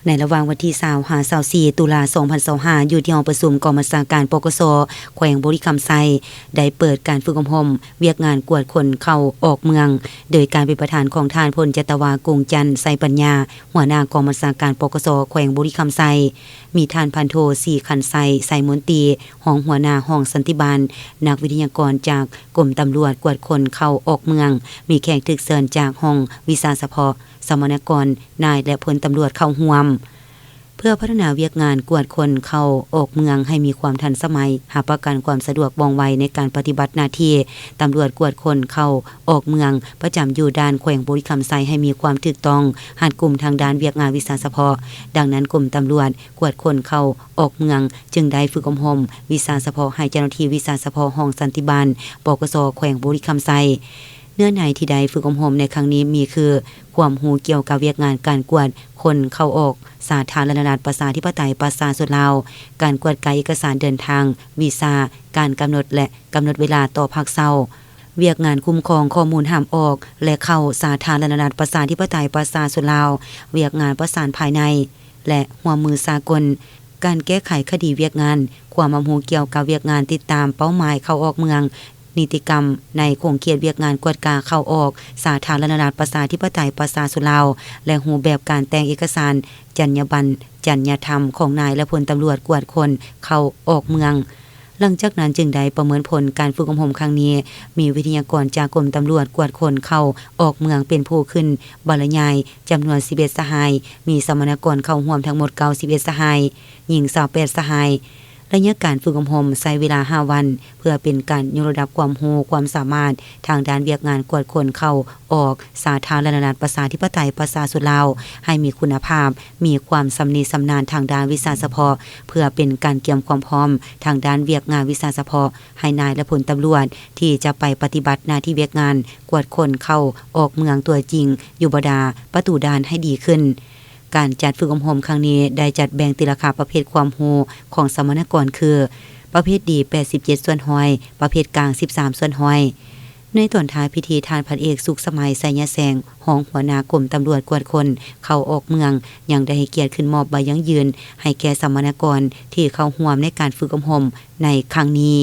ໃນລະຫວ່າງວັນທີຊາວຫາຊາວສີ່ ຕຸລາ ສອງພັນຊາວຫ້າ ຢູ່ທີ່ຫ້ອງປະຊຸມກອງບັນຊາການ ປກສ ແຂວງບໍລິຄຳໄຊ ໄດ້ເປີດການຝຶກອົບຮົມວຽກງານກວດຄົນເຂົ້າອອກເມືອງ ໂດຍການເປັນປະທານຂອງທ່ານ ພົນຈັດຕະວາ ກົງຈັນ ໄຊປັນຍາ ຫົວໜ້າກອງບັນຊາການ ປກສ ແຂວງບໍລິຄຳໄຊ, ມີທ່ານພັນໂທ ສີຄັນໄຊ ໄຊມົນຕີ ຮອງຫົວໜ້າຫ້ອງສັນຕິບານ, ນັກວິທະຍາກອນຈາກກົມຕຳຫຼວດກວດຄົນເຂົ້າອອກເມືອງ, ມີແຂກຖືກເຊີນຈາກຫ້ອງວິຊາສະເພາະ, ສຳມະນາກອນ, ນາຍ ແລະ ພົນຕຳຫຼວດເຂົ້າຮ່ວມ. ເພື່ອພັດທະນາວຽກງານກວດຄົນເຂົ້າອອກເມືອງໃຫ້ມີຄວາມທັນສະໄໝ, ຮັບປະກັນຄວາມສະດວກວ່ອງໄວໃນການປະຕິບັດໜ້າທີ່, ຕຳຫຼວດກວດຄົນເຂົ້າອອກເມືອງປະຈຳຢູ່ດ່ານແຂວງບໍລິຄຳໄຊໃຫ້ມີຄວາມຖືກຕ້ອງ, ຮັດກຸມທາງດ້ານວຽກງານວິຊາສະເພາະ. ດັ່ງນັ້ນ, ກົມຕຳຫຼວດກວດຄົນເຂົ້າອອກເມືອງຈຶ່ງໄດ້ຝຶກອົບຮົມວິຊາສະເພາະໃຫ້ເຈົ້າໜ້າທີ່ວິຊາສະເພາະຫ້ອງສັນຕິບານ ປກສ ແຂວງບໍລິຄຳໄຊ. ເນື້ອໃນທີ່ໄດ້ຝຶກອົບຮົມໃນຄັ້ງນີ້ມີຄື ຄວາມຮູ້ກ່ຽວກັບວຽກງານການກວດຄົນເຂົ້າອອກສາທາລະນະລັດ ປະຊາທິປະໄຕ ປະຊາຊົນລາວ, ການກວດກາເອກະສານເດີນທາງ, ວີຊາ, ການກຳນົດ ແລະ ກຳນົດເວລາຕໍ່ພັກເຊົາ, ວຽກງານຄຸ້ມຄອງຂໍ້ມູນຫ້າມອອກ ແລະ ເຂົ້າສາທາລະນະລັດ ປະຊາທິປະໄຕ ປະຊາຊົນລາວ, ວຽກງານປະສານພາຍໃນ ແລະ ຮ່ວມມືສາກົນ, ການແກ້ໄຂຄະດີວຽກງານ, ຄວາມຮັບຮູ້ກ່ຽວກັບວຽກງານຕິດຕາມເປົ້າໝາຍເຂົ້າອອກເມືອງ, ນິຕິກຳໃນຂົງເຂດວຽກງານກວດກາເຂົ້າອອກສາທາລະນະລັດ ປະຊາທິປະໄຕ ປະຊາຊົນລາວ ແລະ ຮູບແບບການແຕ່ງເອກະສານ, ຈັນຍາບັນ, ຈັນຍາທຳຂອງນາຍ ແລະ ພົນຕຳຫຼວດກວດຄົນເຂົ້າອອກເມືອງ. ຫຼັງຈາກນັ້ນຈຶ່ງໄດ້ປະເມີນຜົນການຝຶກອົບຮົມຄັ້ງນີ້, ມີວິທະຍາກອນຈາກກົມຕຳຫຼວດກວດຄົນເຂົ້າອອກເມືອງເປັນຜູ້ຂຶ້ນບັນລະຍາຍຈຳນວນສິບເອັດສະຫາຍ, ມີສຳມະນາກອນເຂົ້າຮ່ວມທັງໝົດເກົ້າສິບເອັດສະຫາຍ, ຍິງຊາວແປດສະຫາຍ. ໄລຍະການຝຶກອົບຮົມໃຊ້ເວລາຫ້າວັນ ເພື່ອເປັນການຍົກລະດັບຄວາມຮູ້ຄວາມສາມາດທາງດ້ານວຽກງານກວດຄົນເຂົ້າອອກສາທາລະນະລັດ ປະຊາທິປະໄຕ ປະຊາຊົນລາວ ໃຫ້ມີຄຸນນະພາບ, ມີຄວາມຊຳນິຊຳນານທາງດ້ານວິຊາສະເພາະ, ເພື່ອເປັນການກຽມຄວາມພ້ອມທາງດ້ານວຽກງານວິຊາສະເພາະໃຫ້ນາຍ ແລະ ພົນຕຳຫຼວດທີ່ຈະໄປປະຕິບັດໜ້າທີ່ວຽກງານກວດຄົນເຂົ້າອອກເມືອງຕົວຈິງຢູ່ບັນດາປະຕູດ່ານໃຫ້ດີຂຶ້ນ. ການຈັດຝຶກອົບຮົມຄັ້ງນີ້ໄດ້ຈັດແບ່ງຕີລາຄາປະເພດຄວາມຮູ້ຂອງສຳມະນາກອນຄື ປະເພດດີ ແປດສິບເຈັດສ່ວນຮ້ອຍ, ປະເພດກາງ ສິບສາມສ່ວນຮ້ອຍ. ໃນຕອນທ້າຍພິທີ, ທ່ານພັນເອກ ສຸກສະໄໝ ໄຊຍະແສງ ຮອງຫົວໜ້າກົມຕຳຫຼວດກວດຄົນເຂົ້າອອກເມືອງ ຍັງໄດ້ໃຫ້ກຽດຂຶ້ນມອບໃບຢັ້ງຢືນໃຫ້ແກ່ສຳມະນາກອນທີ່ເຂົ້າຮ່ວມໃນການຝຶກອົບຮົມໃນຄັ້ງນີ້.